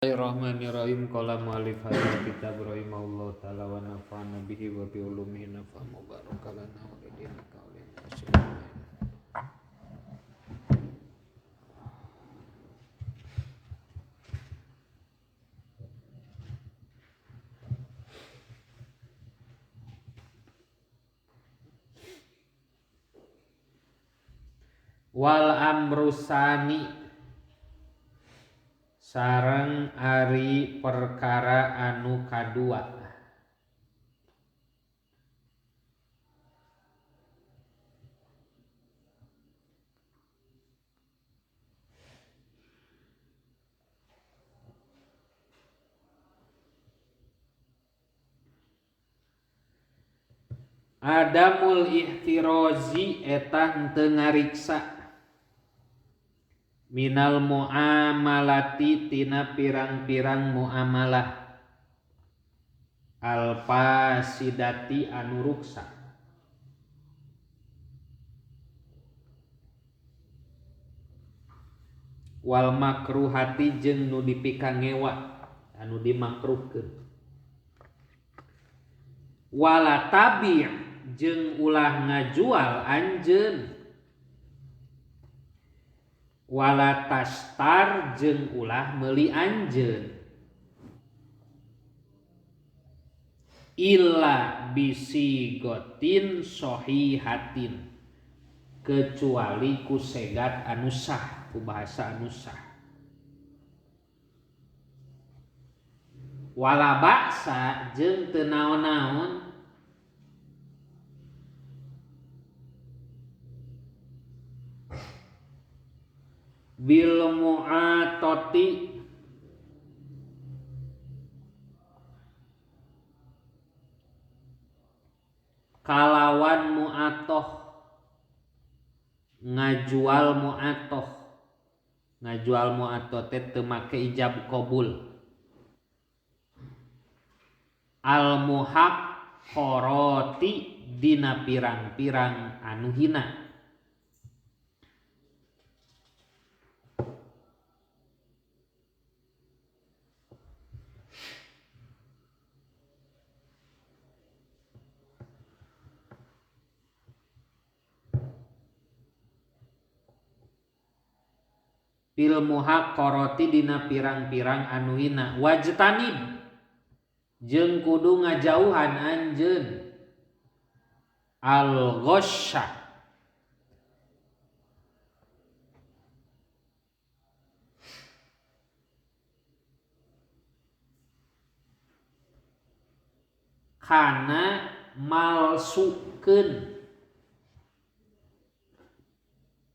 Bismillahirrahmanirrahim. Qala mu'allif hadzal kitab rahimahullahu taala wa nafa'ana bihi wa bi ulumihi nafa'an mubarakatan lana wa lidinaka wa lin Wal amrusani sareng ari perkara anu kadua Adamul ihtirozi eta henteu ngariksa minal muamalati tina pirang-pirang muamalah alfasidati anu ruksa wal makruhati jeung nu dipikangewa anu dimakruhkeun wala tabi' jeung ulah ngajual anjeun wala tastar jeung ulah meuli anjeun illa bisigotin sohihatin kecuali ku segat anu sah ku bahasa anu sah wala baksa jeung teu naon-naon bil mu'atoti kalawan mu'atoh ngajual mu'atoh ngajual mu'atoh teh teu make ijab qabul al muhaqqarati dina pirang-pirang anu hina fil muhaqqarati dina pirang-pirang anu hina wajtanib jeung kudu ngajauhan anjeun al ghasya kana malsukeun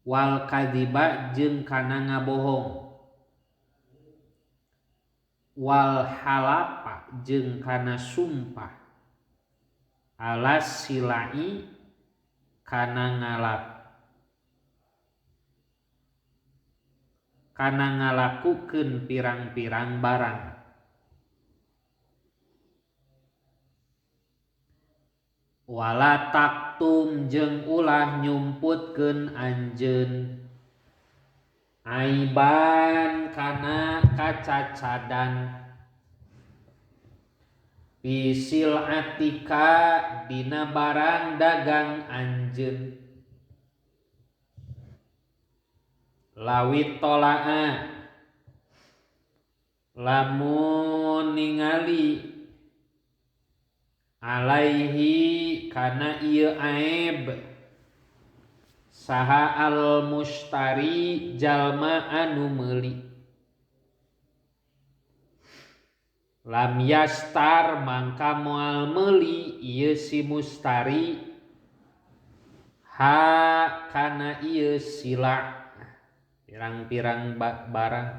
wal kadziba jeung kana ngabohong wal halapa jeung kana sumpah alas silai kana ngalakukeun pirang-pirang barang wala taktum jeung ulah nyumputkeun anjeun aiban kana kacacadan pisil atika dina barang dagang anjeun lawit tolaa lamun ningali alaihi kana ieu aib saha al mustari jalma anu meuli lam yastar mangka moal meuli ieu si mustari ha kana ieu sila pirang-pirang barang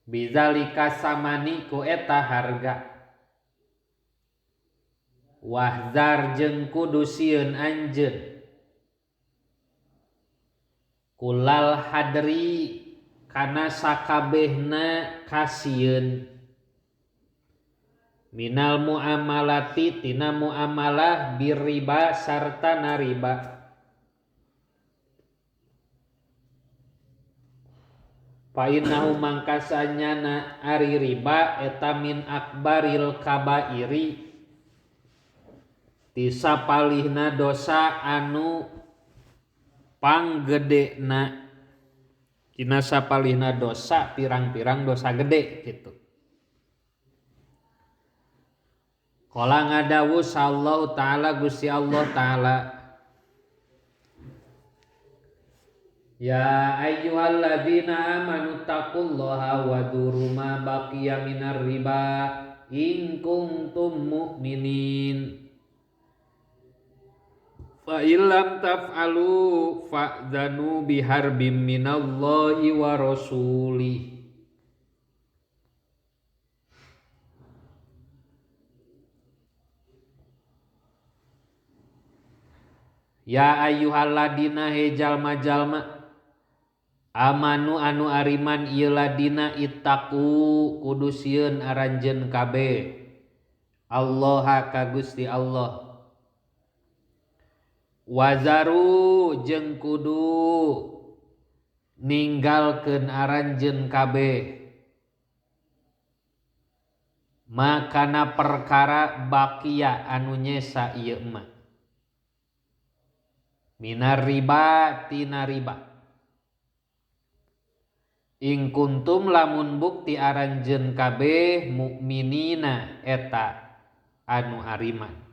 bizalika samani ku eta harga wahzar jeung kudu sieun anjeun kulal hadri kana sakabehna kasieun minal muamalati tina muamalah birriba sarta nariba. Fa innahu mangkasanyana ari riba eta min akbaril kabairi ti sapalihna dosa anu panggedena dina sapalihna dosa pirang-pirang dosa gede gitu. Qala ngadawu sallallahu ta'ala Gusti Allah ta'ala ya ayyuhalladzina amanu taqullaha wa dzuru ma baqiya minar riba in kuntum mu'minin. Fa illam taf'alu fa'dzanu biharbim minallahi wa rasulih. Ya ayyuhalladzina he jalma-jalma amanu anu ariman ieu ladina ittaqu kudu sieun aranjeun kabeh Allah ka Gusti Allah. Wazaru jeung kudu ninggalkeun aranjeun kabeh makana perkara bakia anu nyesa ieu mah minar riba tina riba. Ing kuntum lamun bukti aranjeun kabeh mukminina eta anu ariman.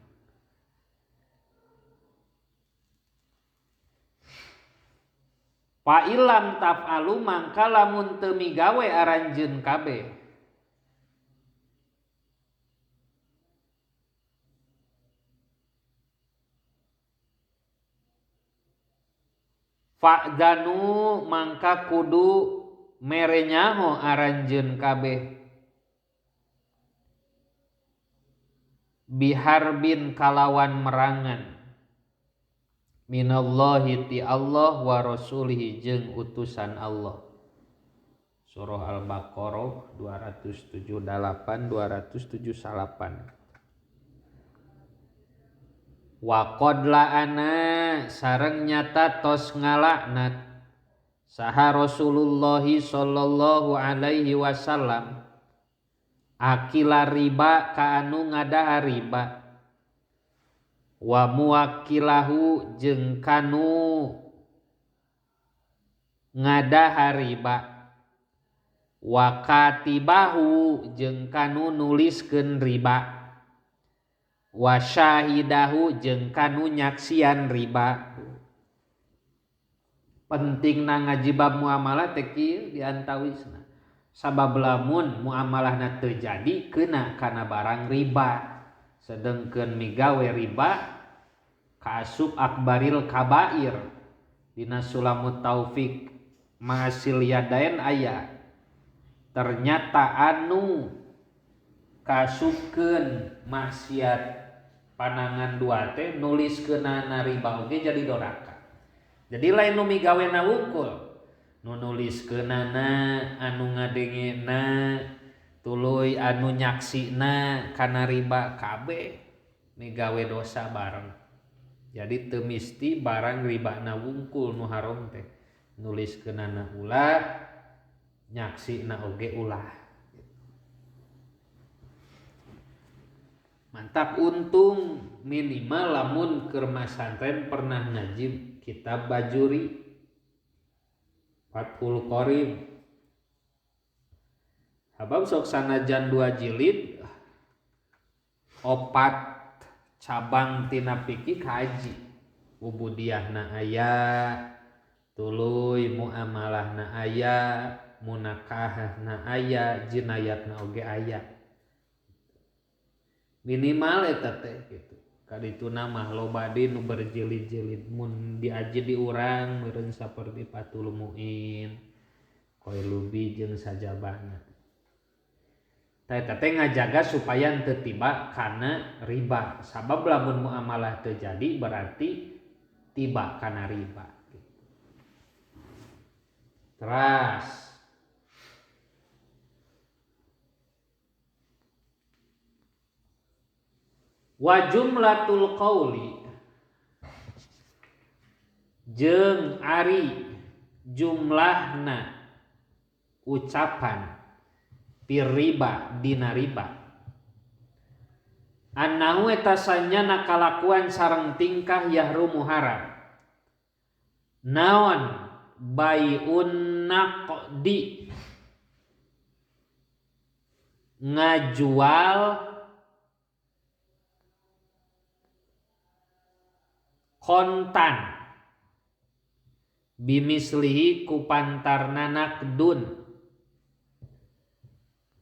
Fa ilam taf'alu mangka lamun teu migawe aranjeun kabeh fa'danu mangka kudu mere nyaho aranjeun kabeh biharbin kalawan merangan minallahi ti Allah wa rasulihi jeung utusan Allah. Surah Al-Baqarah 278 278. Wa qad la'ana sareng nyata tos ngalaknat saha Rasulullah sallallahu alaihi wasallam akila riba ka anu ngadaha riba wa muwakkilahu jeung kanu ngadaha riba wa katibahu jeung kanu nuliskeun riba wa syahidahu jeung kanu nyaksian riba. Pentingna ngaji bab muamalah teh kieu diantawisna sabab lamun muamalahna teu jadi keuna kana barang riba sedengkeun migawe riba kaasup akbaril kabair. Dina Sulamut Taufik Ma'asil Yadain aya ternyata anu kaasupkeun maksiat panangan dua teh nuliskeunana riba oge jadi doraka. Jadi lain nu migawena wungkul nu nuliskeunana anu ngadengena tuluy anu nyaksina kana riba kabeh migawe dosa bareng. Jadi teu misti barang ribana wungkul nu haram teh nuliskeunana ulah nyaksina oge ulah. Mantap untung minimal lamun keur masantren pernah ngaji kitab Bajuri Fathul Qorib. Habab sok sanajan 2 jilid 4 cabang tina fikih kaji. Ubudiyahna aya, tuluy muamalahna aya, munakahna aya, jinayatna oge aya. Minimal eta teh gitu. Kadituna mah loba deui nu berjilid-jilid mun diaji di urang meureun saperti Fathul Muin, Qailubi jeung sajabana. Tah eta teh ngajaga supaya teu tiba kana riba. Sabab lamun muamalah teu jadi berarti tiba kana riba. Teras wa jumlatul qauli jeung ari jumlahna ucapan fir riba dina riba annahu eta sanyana kalakuan sareng tingkah yahrumu haram naon baiun naqdi ngajual kontan bimislihi ku pantarna naqdun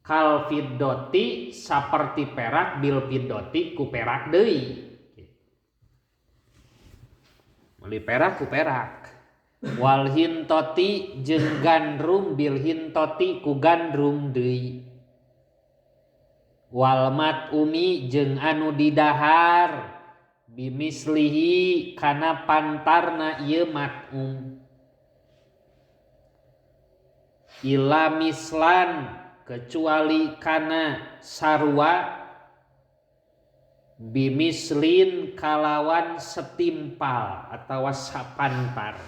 kal fiddoti saperti perak bil fiddoti ku perak deui meuli perak ku perak wal hintoti jeung gandrum bil hintoti ku gandrum deui wal matumi jeung anu didahar bimislihi kana pantarna ieu matum ila mislan kecuali kana sarua bimislin kalawan setimpal atau sapantar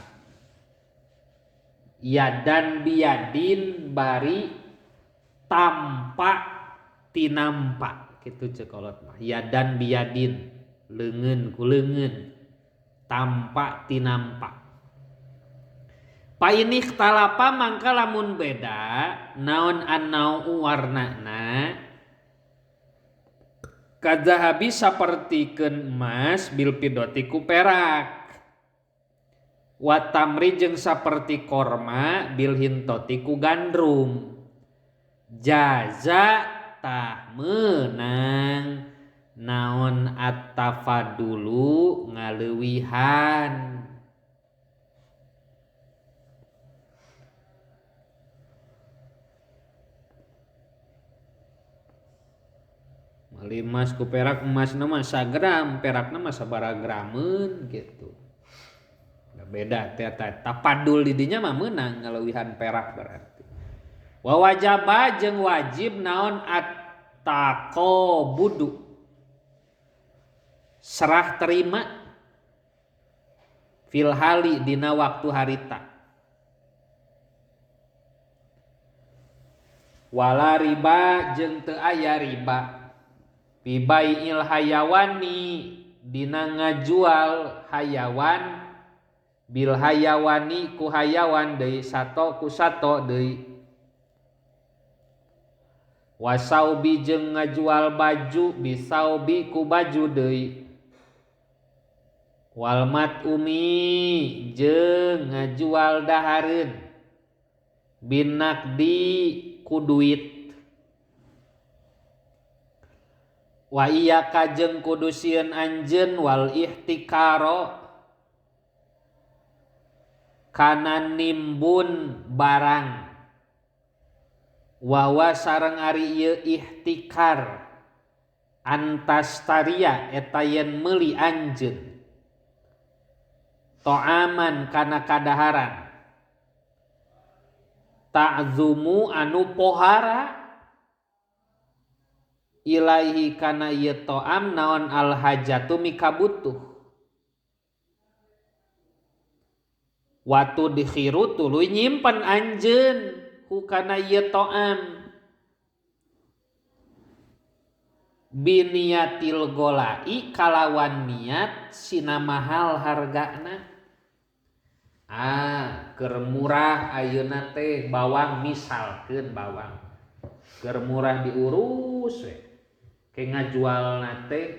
yadan biadin bari tampak tinampak kitu ceuk kolot mah yadan biadin leungeun ku leungeun tampak tinampak pa ini talapa mangka lamun beda naon annau warnana kadzahabi sapertikeun emas bil pidoti ku perak wa tamri jeung saperti korma bil hintoti ku gandrum jaza tah meunang naon at-tafadulu ngaleuwihan meuli emas ku perak emasna mah sagram perakna mah sabaraha grameun gitu. Da beda teh eta tapadul di dinya mah meunang ngaleuwihan perak berarti. Wa wajaba jeung wajib naon at-taqabudu serah terima fil hali dina waktu harita wala riba jeung teu aya riba fi bai'il hayawani dina ngajual hayawan bil hayawani ku hayawan deui sato ku sato deui wasaubi jeung ngajual baju bisaubi ku baju deui wal matumi jeung ngajual dahareun binaqdi ku duit wa iyyaka jeung kudu sieun anjeun wal ihtikaro kana nimbun barang wawa sareng ari ieu ihtikar antastaria eta yen meuli anjeun to'aman kana kadaharan ta'zumu anu pohara ilaihi kana ieu to'am naon al hajatu mikabutuh watu dikhiru tuluy nyimpen anjeun ku kana ieu to'am biniatil golai kalawan niat sina mahal hargana keur murah ayeuna teh bawang misalkeun bawang keur murah diurus we ke ngajualna teh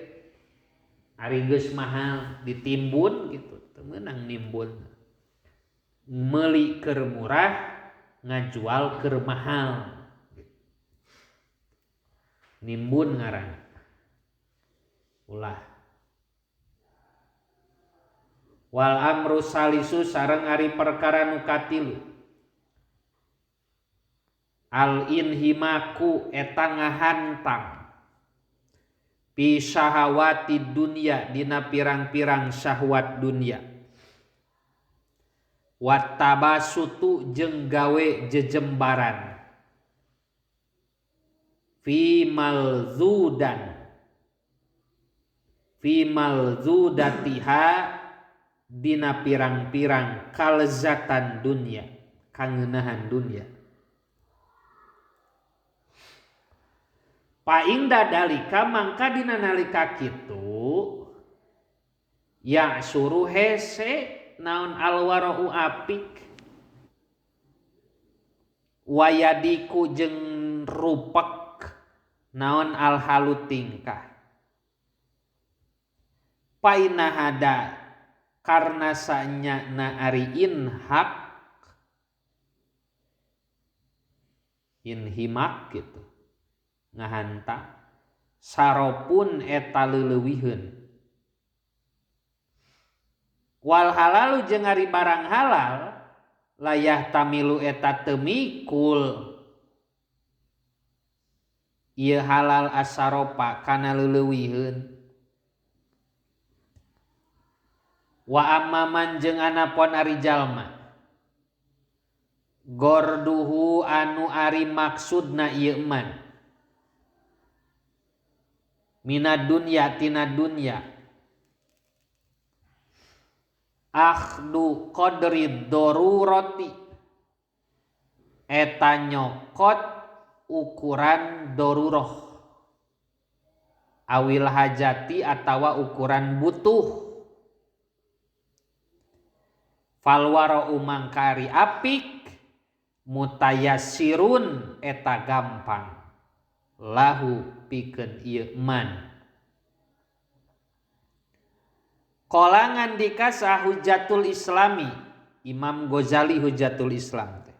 ari geus mahal ditimbun gitu teu meunang nimbun meuli keur murah ngajual keur mahal nimbun ngaran ulah wal amru salisu sareng ari perkara nu katilu al inhimaku eta ngahantang fi syahawati dunya dina pirang-pirang syahwat dunya wat tabasutu jeung gawe jejembaran fi malzudan fi malzudatiha dina pirang-pirang kalzatan dunya kangeunahan dunya. Paingda dalika mangka dina nalika kitu ya suruh hese naon alwara'u apik wayadiku jeung rupek naon alhalu tingkah paina hada karena sanya na ari inhak inhimak gitu ngahanta saropun eta leuweuhiheun wal halalu jeung ari barang halal layah tamilu eta teu mikul ieu halal asaropa kana leuweuhiheun wa amman jeung anapon ari jalma gorduhu anu ari maksudna ieu man mina dunya tina dunya akhdu qadri darurati eta nyokot ukuran daruroh awil hajati atawa ukuran butuh falwara umangkari apik mutayassirun eta gampang lahu pikeun ieu man. Qala ngandika sa Hujjatul Islami Imam Ghazali Hujjatul Islam teh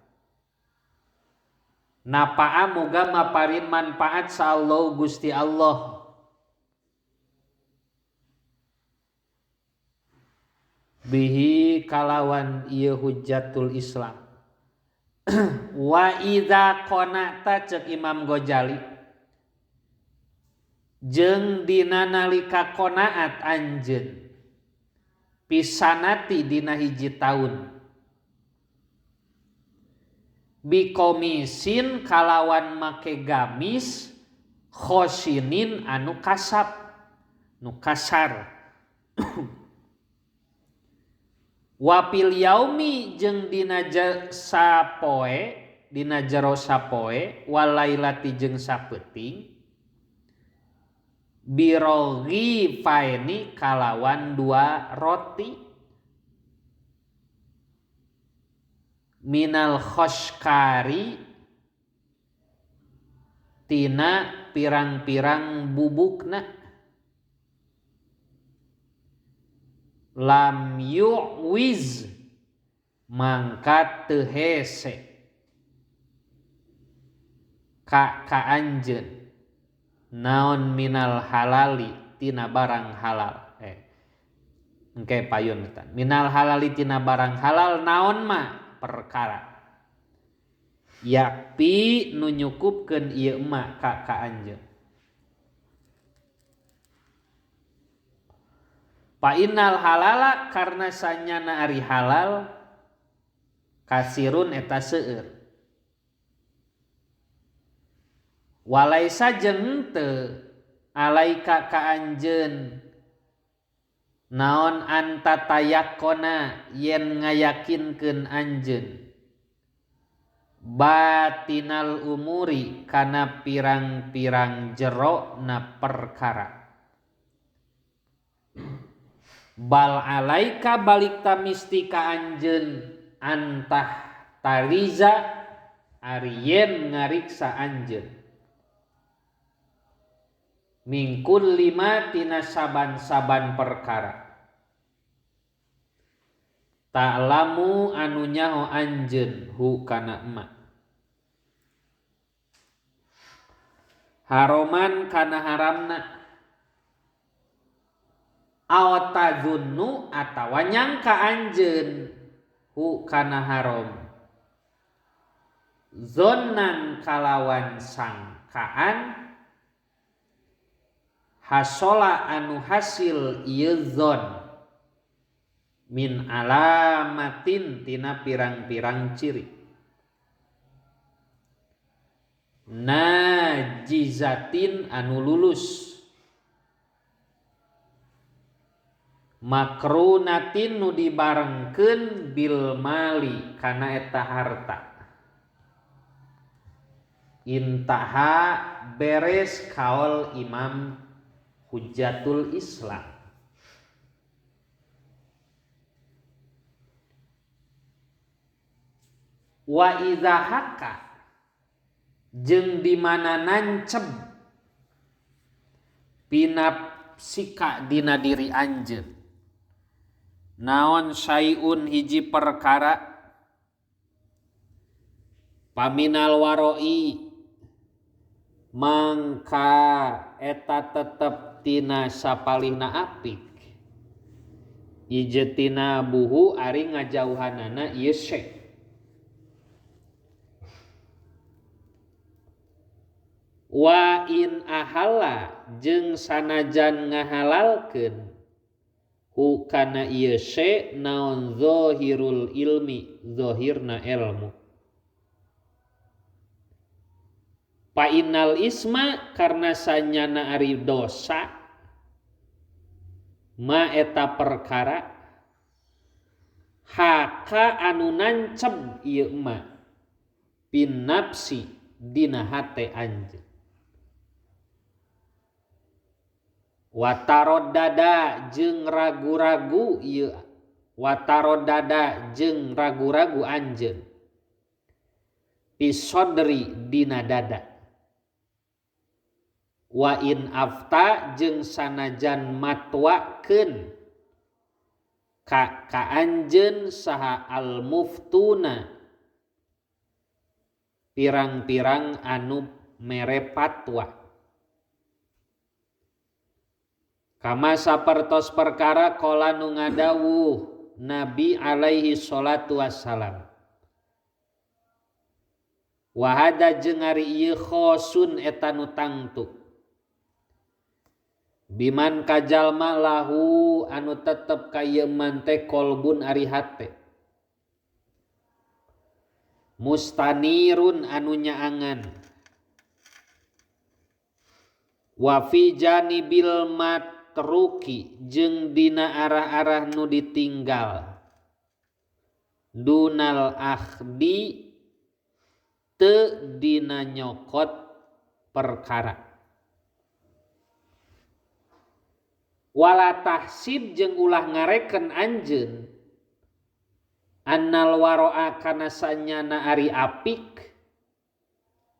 napaa muga maparin manfaat sa Allah Gusti Allah bihi kalawan ieu Hujjatul Islam. Wa idza qana'ta cek Imam Ghazali jeung dina nalika qanaat anjeun pisanati dina hiji taun bikomisin kalawan make gamis khosinin anu kasap nu kasar wapil yaumi jeung dina sapoe dina jero sapoe walailati jeung sapeuting birogi faeni kalawan dua roti minal khoskari tina pirang-pirang bubukna lam yu'wiz mangka teu hese ka ka anjeun naon minal halali tina barang halal engke payun eta minal halali tina barang halal naon mah perkara yakpi nu nyukupkeun ieu mah ka ka anjeun fa innal halala karna sanyana ari halal kasirun eta seueur walaisa jeung teu alaika ka anjeun naon anta tayakona yen ngayakinkeun anjeun batinal umuri kana pirang-pirang jero na perkara bal alaika balik ta misti ka anjeun antah tariza ari yen ngariksa anjeun mingkul lima tina saban-saban perkara ta'lamu anu nyaho anjeun hu kana emak haroman kana haramna aw tazunnu atawa nyangka anjeun hu kana haram zonnan kalawan sangkaan hasola anu hasil ieu zon min alamatin tina pirang-pirang ciri najizatin anu lulus makrunatin nu dibarengkeun bil mali kana eta harta. Intaha beres kaol Imam Hujjatul Islam. Wa idza haka jeung di mana nanceb pinapsika dina diri anjeun naon syai'un hiji perkara paminal waroi mangka eta tetep tina sapalihna apik ijtina buhu ari ngajauhanana ieu syai. Wa in ahala jeung sanajan ngahalalkeun hu kana ieu syai naon zahirul ilmi zahirna ilmu. Pa innal isma karena sanyana ari dosa ma eta perkara haka anu nanceb ieu ma pinapsi dina hate anjeun. Watarodada jeung ragu-ragu ieu watarodada jeung ragu-ragu anjeun pisodri dina dada. Wa in afta jeung sanajan matwakeun ka anjeun saha al muftuna pirang-pirang anu mere patwa. Kama sapertos perkara qala nu ngadawuh Nabi alaihi salatu wassalam. Wa hada jeung ari ieu khosun eta nu tangtu. Biman kajalma lahu anu tetep ka ieu man teh kolbun ari hate. Mustanirun anu nyaangan. Wa fi janibil matruki jeung dina arah-arah nu ditinggal. Dunal akhdi teu dina nyokot perkara. Wala tahsib jeung ulah ngareken anjeun annal waro'a kana sanyana ari apik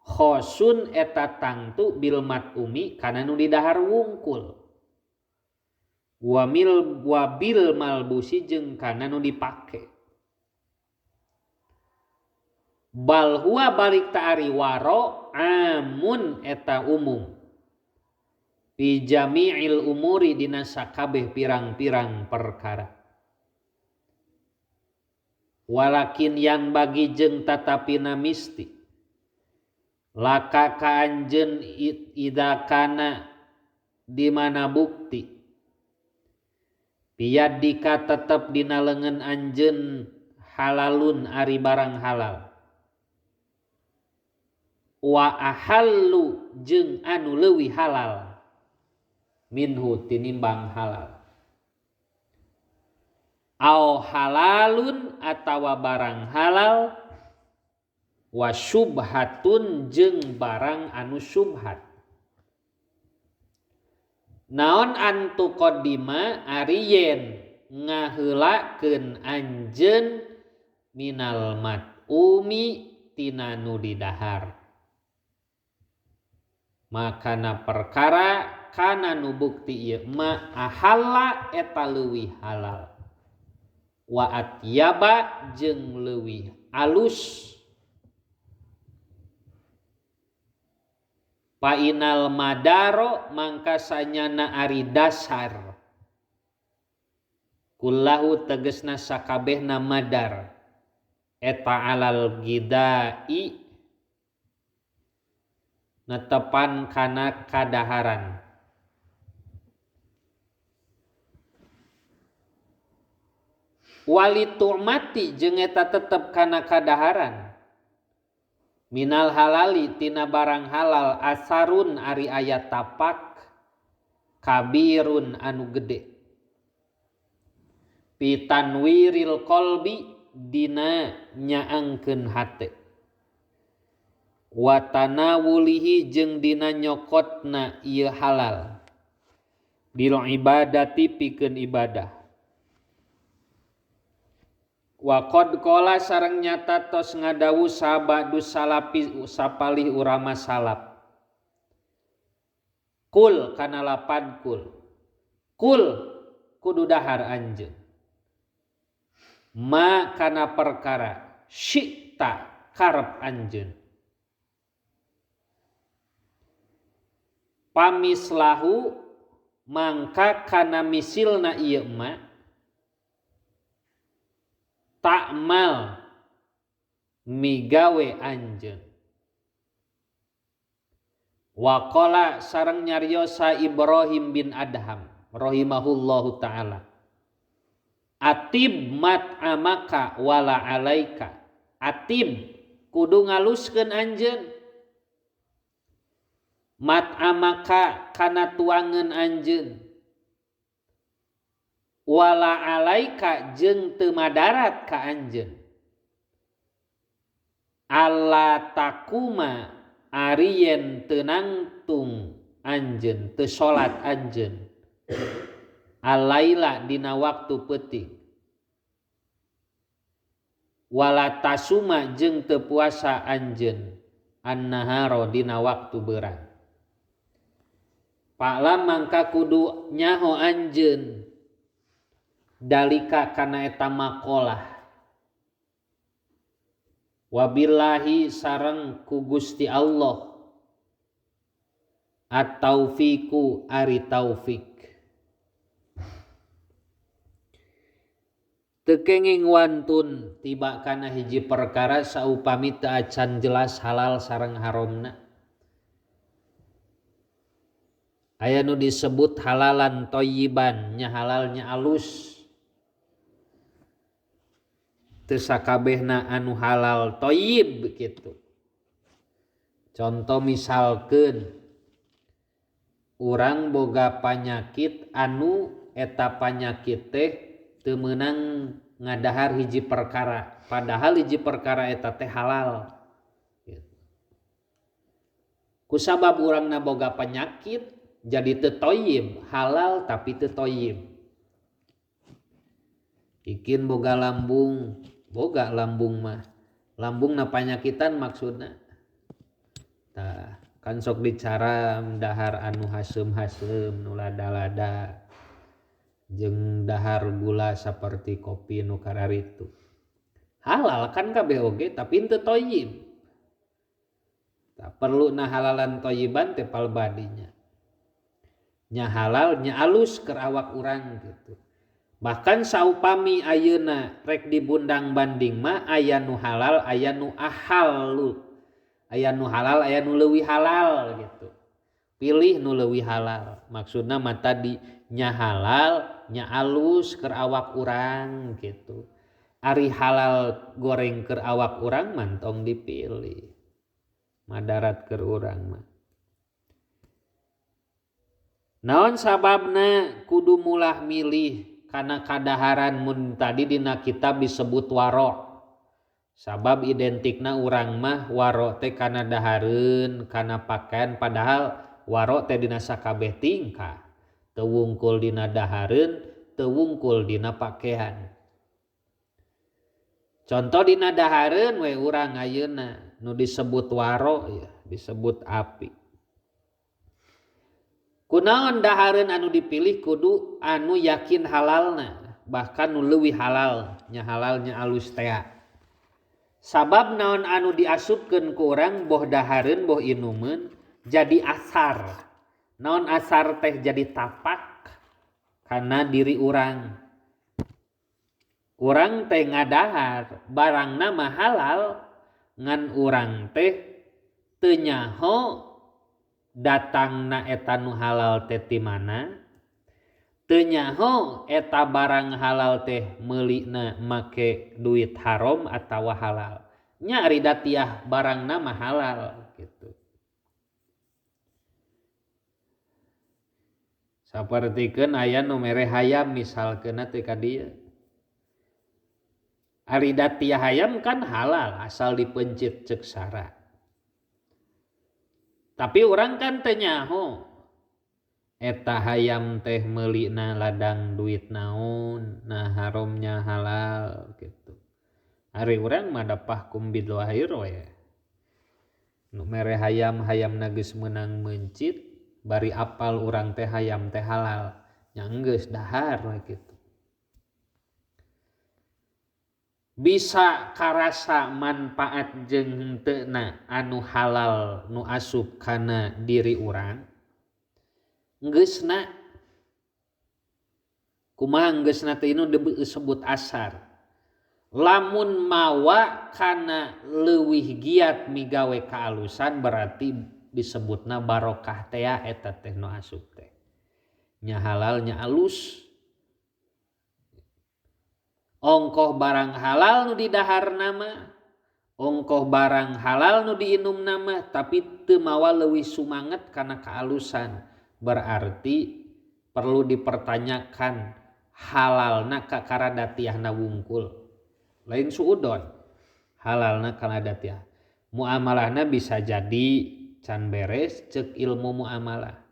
khosun eta tangtu bil matumi kana nu didahar wungkul wamil wabil malbusi jeung kana nu dipake. Bal huwa balik ta ari waro amun eta umum fi jami'il umuri dina sakabeh pirang-pirang perkara. Walakin yang bagi jeung tatapina misti laka ka anjeun ida kana di mana bukti piyadika tetep dina leungeun anjeun halalun ari barang halal wa ahallu jeung anu leuwih halal minhu tinimbang halal au halalun atawa barang halal wa syubhatun jeung barang anu syubhat. Naon antu qadima ari yen ngaheulakeun anjeun minal matumi tina nu didahar. Makana perkara kana nu bukti ieu ma ahalla eta leuwih halal wa atyaba jeung leuwih alus. Painal madaro mangka sanyana ari dasar kullahu tegesna sakabehna madar eta alal gidai netepan kana kadaharan. Wali tu'mati jeung eta tetep kana kadaharan minal halali tina barang halal asarun ari aya tapak kabirun anu gede pitanwiril qalbi dina nyaangkeun hate Wa tanawulihi jeung dina nyokotna ieu halal lil ibadati pikeun ibadah. Wa qad qala sareng nyata tos ngadawu sabadu salapi sapalih urama salaf. Kul kana lapad kul. Kul kudu dahar anjeun. Ma kana perkara syi'ta karep anjeun. Pamislahu mangka kana misilna ieu ma ta'mal migawe anjeun. Waqala sareng nyariosa Ibrahim bin Adham rahimahullahu taala. Atib mat'amaka wala alaika. Atib kudu ngaluskeun anjeun. Mat'amaka kana tuangeun anjeun. Wala alaika jeung teu madarat ka anjeun. Alla takuma ari yen teu nangtung anjeun, teu salat anjeun. Alaila dina waktu peuting. Wala tasuma jeung teu puasa anjeun annaharo dina waktu beurang. Pa'lam mangka kudu nyaho anjeun dalika kana eta maqalah. Wabillahi sareng ku Gusti Allah at-taufiqu ari taufik. Teu kenging wantun tiba kana hiji perkara saupami teu acan jelas halal sareng haramna. Aya nu disebut halalan thayyiban, nya halalnya alus. Teu sakabehna anu halal thayyib kitu. Contoh misalkeun urang boga panyakit anu eta panyakit teh teu meunang ngadahar hiji perkara, padahal hiji perkara eta teh halal. Kusabab urangna boga penyakit jadi teu thayyib, halal tapi teu thayyib. Ikin boga lambung mah. Lambungna panyakitan maksudna. Tah, kan sok dicaram dahar anu haseum-haseum nu lada-lada jeung dahar gula saperti kopi nu kararitu. Halal kan kabeh oge tapi teu thayyib. Tah, perlu na halalan thayyiban teh palbadinya. Nya halal nya alus keur awak urang gitu. Bahkan saupami ayeuna rek dibundang banding mah aya nu halal aya nu ahalu. Aya nu halal aya nu leuwih halal gitu. Pilih nu leuwih halal. Maksudna mah tadi nya halal nya alus keur awak urang gitu. Ari halal goreng keur awak urang mah tong dipilih. Madarat keur urang mah. Naon sababna kudu mulah milih kana kadaharan mun tadi dina kitab disebut waro. Sabab identikna urang mah waro teh kana dahareun, kana pakaian, padahal waro teh dina sakabeh tingkah. Teu wungkul dina dahareun, teu wungkul dina pakaian. Contoh dina dahareun we urang ayeuna nu disebut waro ya, disebut api. Kunaon dahareun anu dipilih kudu anu yakin halalna, bahkan nu leuwih halal, nya halalnya alus tea. Sabab naon anu diasupkeun ku urang boh dahareun boh inumeun jadi asar. Naon asar teh jadi tapak kana diri urang. Urang teh ngadahar barangna mah halal ngan urang teh teu nyaho datangna eta nu halal teh ti mana, teu nyaho eta barang halal teh meulina make duit haram atawa halal. Nya ari datiah barangna mah halal gitu. Sapertikeun aya nu mere hayam misalkeun teh ka dieu. Ari datiah hayam kan halal asal dipencit ceuk sara. Tapi urang kan teu nyaho eta hayam teh meulina ladang duit naon, nah haramnya halal gitu. Ari urang mah dapah kum bidlahir we. Nu mere hayam hayamna geus meunang meuncit, bari apal urang teh hayam teh halal, nya geus dahar we gitu. Bisa karasa manfaat jeung henteuna anu halal nu asup kana diri urang geusna kumaha geusna teh nu disebut asar. Lamun mawa kana leuwih giat migawe kaalusan berarti disebutna barokah teh eta teh nu asup teh nya halal nya alus. Ongkoh barang halal nu didahar nama, ongkoh barang halal nu diinum nama, tapi teu mawa leuwih sumanget kana kaalusan. Berarti perlu dipertanyakan halalna kakara datiahna wungkul. Lain suudon, halalna kana datiah. Muamalahna bisa jadi can beres ceuk ilmu muamalah.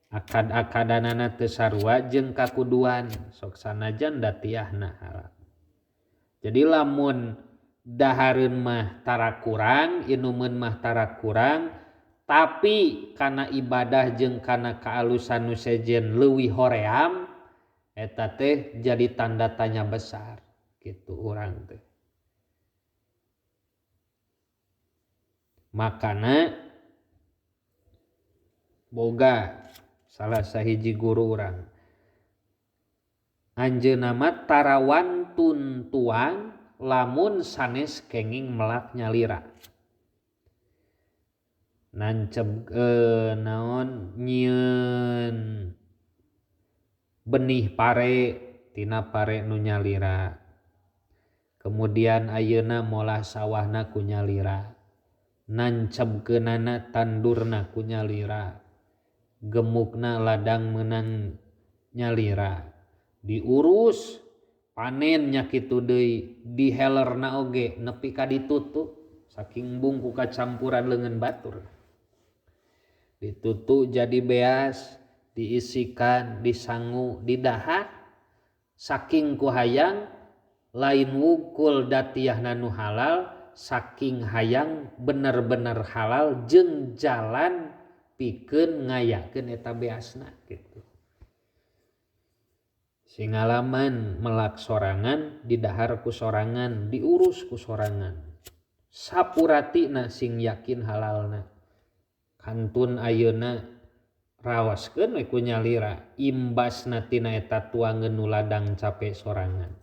Akad-akadanana teu sarua jeung kakuduan sok sanajan datiahna halal. Jadi lamun dahareun mah tara kurang, inumeun mah tara kurang, tapi kana ibadah jeung kana kaalusan nu sejen leuwih hoream eta teh jadi tanda tanya besar gitu urang teh. Makana boga salah sahiji guru urang anjeunna mah tarawan tuang lamun sanes kenging melak nyalira nancep naon nyieun benih pare tina pare nu nyalira, kemudian ayeuna molah sawahna ku nyalira, nancebkeunana tandurna ku nyalira, gemukna ladang menang nyalira, diurus panennya kitu deui, dihelerna oge nepi ka ditutup saking bungku kacampuran leungeun batur, ditutup jadi beas, diisikan, disangu, didahar, saking ku hayang lain wukul datiahna nu halal, saking hayang bener-bener halal jeung jalan pikeun ngayakeun eta beasna gitu. Singalaman melak sorangan, didahar ku sorangan, diurus ku sorangan. Sapuratina sing yakin halalna. Kantun ayeuna rawaskeun we ku nyalira, imbasna tina eta tuangeun nu ladang cape sorangan.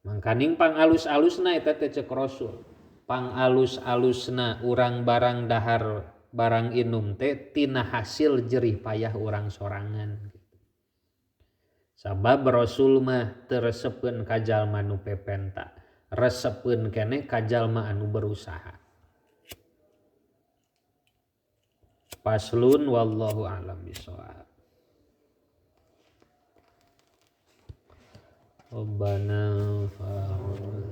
Mangkaning pangalus-alusna eta teh ceuk Rasul. Pangalus-alusna urang barang dahar barang inum teh tina hasil jerih payah urang sorangan gitu. Sabab Rasul mah teu resepeun ka jalma nu pepenta, resepeun keneh ka jalma anu berusaha. Faslun wallahu a'lam bishawab. Rabbana fa'alna.